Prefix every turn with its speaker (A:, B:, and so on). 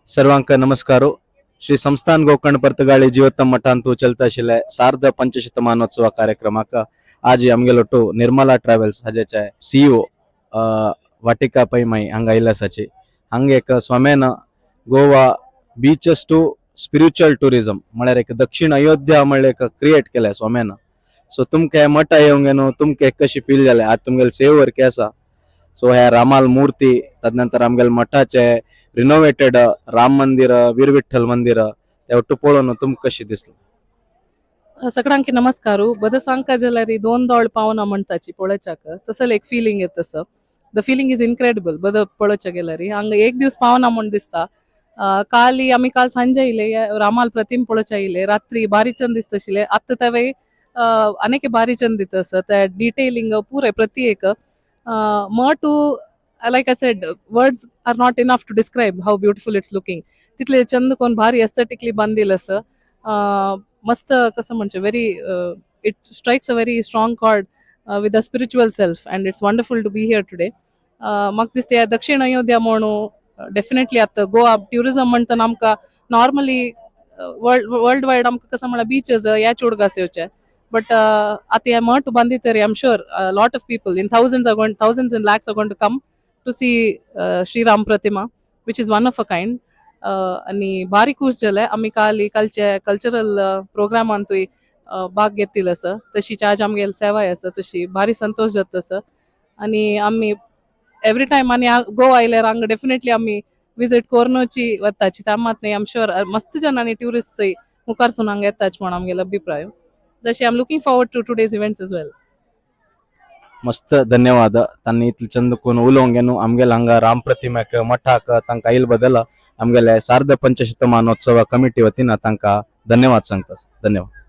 A: सर्वांक नमस्कार. श्री संस्थान गोकर्ण पर्तगाळी जीवोत्तम मठांतु चलता आशिल्ले सार्ध पंचशतमानोत्सव कार्यक्रमाक आज आमगेलो टू निर्मला ट्रॅव्हल्स हाजेचे सीईओ वाटिका पै माई हांगा आयिल्ले आसाची. हांगा एक स्वाम्यान गोवा बीचस टू स्पिरिच्युअल टुरिझम म्हळ्यार एक दक्षिण अयोध्या म्हणल्यार एक क्रिएट केलें स्वाम्यान. सो तुमकां हे मठा येवंक न्हू, तुमकां एक कशी फील जालें? आज तुमगेले सेवर आसा. सो ह्या रामाल मूर्ती, तदनंतर आमगेले मठाचे रिनोवेटेड राम मंदिर, वीर विठ्ठल मंदिर, ते ಒಟ್ಟು पळोवन तुमकां कशी दिसलें?
B: सगळ्यांकी नमस्कार. बद सांगका जाल्यार दोन दोळ पावना म्हणटाची पळोवच्याक, तसले एक फिलिंग येता तसं. The feeling is incredible. बद पळोवच्या गेल्यार हांगा एक दिवस पावना म्हूण दिसता. काल आमी काल सांजे येयले, रामाल प्रतिम पळोवच्या येयले. रात्री बारी चंद दिसता आशिल्ले. आत्तां तेवय अनेक बारी चंद दिता आसा. ते डिटेलिंग पुराय प्रति एक मठ, like I said, words are not enough to describe how beautiful it's looking. तितले चंद कोण भारी एस्थेटिकली बांदिल आसा. मस्त, कसं म्हणजे very it strikes a very strong chord with the spiritual self and it's wonderful to be here today. म्हाका दिसता दक्षिण अयोध्या म्हणू डेफिनेटली. आतां गोवा ट्युरिझम म्हणटना आमकां नॉर्मली वर्ल्ड वायड आमकां कसं म्हणल्यार बीचेस ह्या चोडगास येवचे, बट आतां हे मठ बांदितरी, I am sure lot of people in thousands are going, thousands and lakhs are going to come to see Shriram Pratima, which is one of a kind. आणि भारी खुश जाले आमी काल कालचे कल्चरल प्रोग्रामांतूय भाग घेतिल आसा. तशी आज आमगेली सेवाय आसा, तशी भारी संतोष जाता आसा. आणि आमी एवरी टायम आनी गोवा आयल्यार हांगा डेफिनेटली आमी विजीट कोरनोची वताची. त्या मात न्ही, आम शुअर मस्त जण आनी ट्युरिस्ट मुखारसून हांगा येताच म्हण आमगेलो अभिप्राय. तशी I am looking forward to today's events as well.
A: मस्त, धन्यवाद. तांणी इतले चंद कोण उलोवंक न्हू आमगेले हांगा राम प्रतिमेक मठाक तांकां आयल बदल आमगेले सार्ध पंचशतमानोत्सव कमिटी वतीन तांकां धन्यवाद सांगता. धन्यवाद.